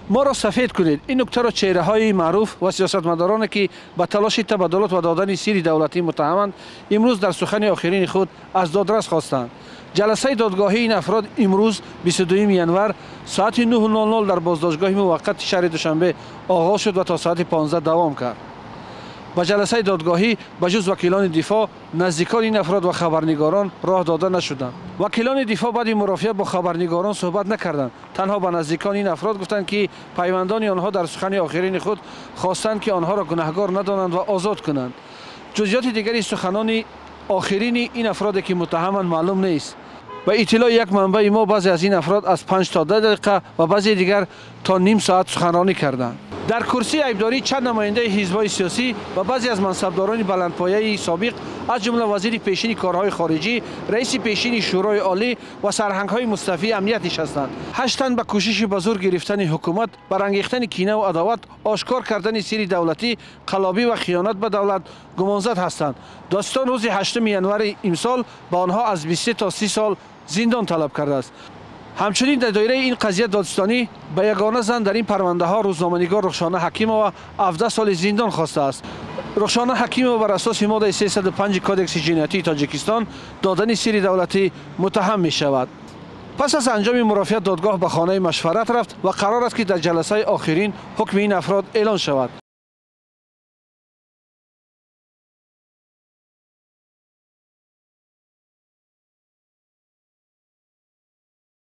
Моро сафед кунед. Ин нуктаро чеҳраҳои маъруф ва сиёсатмадороне, ки ба талоши табаддулот ва додани сирри давлатӣ муттаҳаманд, имрӯз дар сухани охирини худ аз додрас хостанд. Ҷаласаи додгоҳии ин афрод имрӯз, 22 январ, соати 9:00 дар боздоштгоҳи муваққати шаҳри Душанбе оғоз шуд ва то соати 15 давом кард. Ба ҷаласаи додгоҳӣ ба ҷуз вакилони дифоъ, наздикони ин афрод ва хабарнигорон роҳ дода нашуданд. Вакилони дифоъ баъди мурофиа бо хабарнигорон суҳбат накарданд. Танҳо ба наздикони ин афрод гуфтанд, ки пайвандони онҳо дар сухани охирини худ хостанд, ки онҳоро гунаҳгор надонанд ва озод кунанд. Ҷузъиёти дигари суханони охирини ин афроде, ки муттаҳаманд, маълум нест. Ба иттилои як манбаи мо, баъзе аз ин афрод аз 5 то 10 дақиқа ва баъзе дигар то ним соат суханронӣ карданд. Дар курсии айбдорӣ чанд намояндаи ҳизбҳои сиёсӣ ва баъзе аз мансабдорони баландпояи собиқ, аз ҷумла вазири пешини корҳои хориҷӣ, раиси пешини Шӯрои Олӣ ва сарҳангҳои мустафии амният нишастанд. Ҳашт тан ба кӯшиши ба зур гирифтани ҳукумат, барангехтани кинаву адоват, ошкор кардани сирри давлатӣ, қаллобӣ ва хиёнат ба давлат гумонзад ҳастанд. Додстон рӯзи 8 январи имсол ба онҳо аз 23 то 30 сол зиндон талаб кардааст. Ҳамчунин дар доираи ин қазия додстонӣ ба ягона зан дар ин парвандаҳо, рӯзноманигор Рухшона Ҳакимова, 17 соли зиндон хостааст. Рухшона Ҳакимова бар асоси моддаи 305 Кодекси ҷиноятии Тоҷикистон, додани сирри давлатӣ, муттаҳам мешавад. Пас аз анҷоми мурофиа додгоҳ ба хонаи машварат рафт ва қарор аст, ки дар ҷаласаи охирин ҳукми ин афрод эълон шавад.